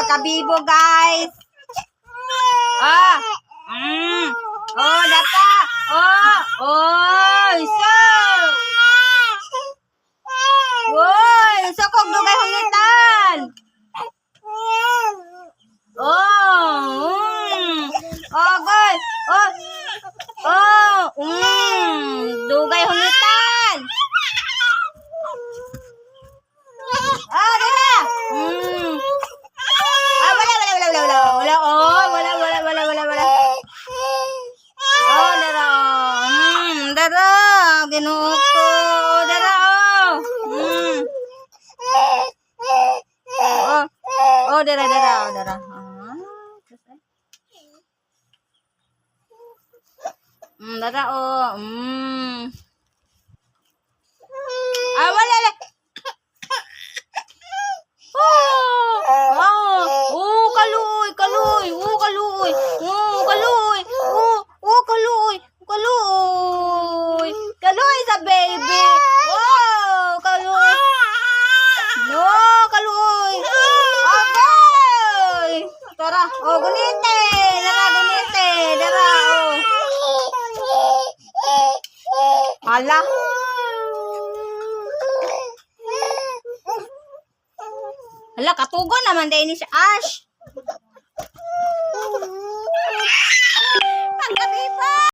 Pagkabibo, guys. Ah. Oh, dapa. Oh, oh, isa. Woy, unsa kog dugay hungitan. Oh. Oh, goy. Oh. Oh, Dugay hungitan. Ah, dara. Ah, wala, wala, wala, wala, wala. Wala, oh, wala, wala, wala, wala, wala. Oh, dara. Dara. Ginoo ko. Dara, oh. Oh, oh, dara, dara, oh, dara. Ah, dara, oh. Ah, wala, wala. Oh, oh, oh, kaluoy, kaluoy, oh, kaluoy, oh, kaluoy, oh, oh, kaluoy, kaluoy, kaluoy sa baby. Oh, kaluoy. No, kaluoy. Okay. Tara, oh, gunite. Dara, gunite. Dara, oh. Hala. Hala, katugon naman din ni si Ash. Pagkabibo!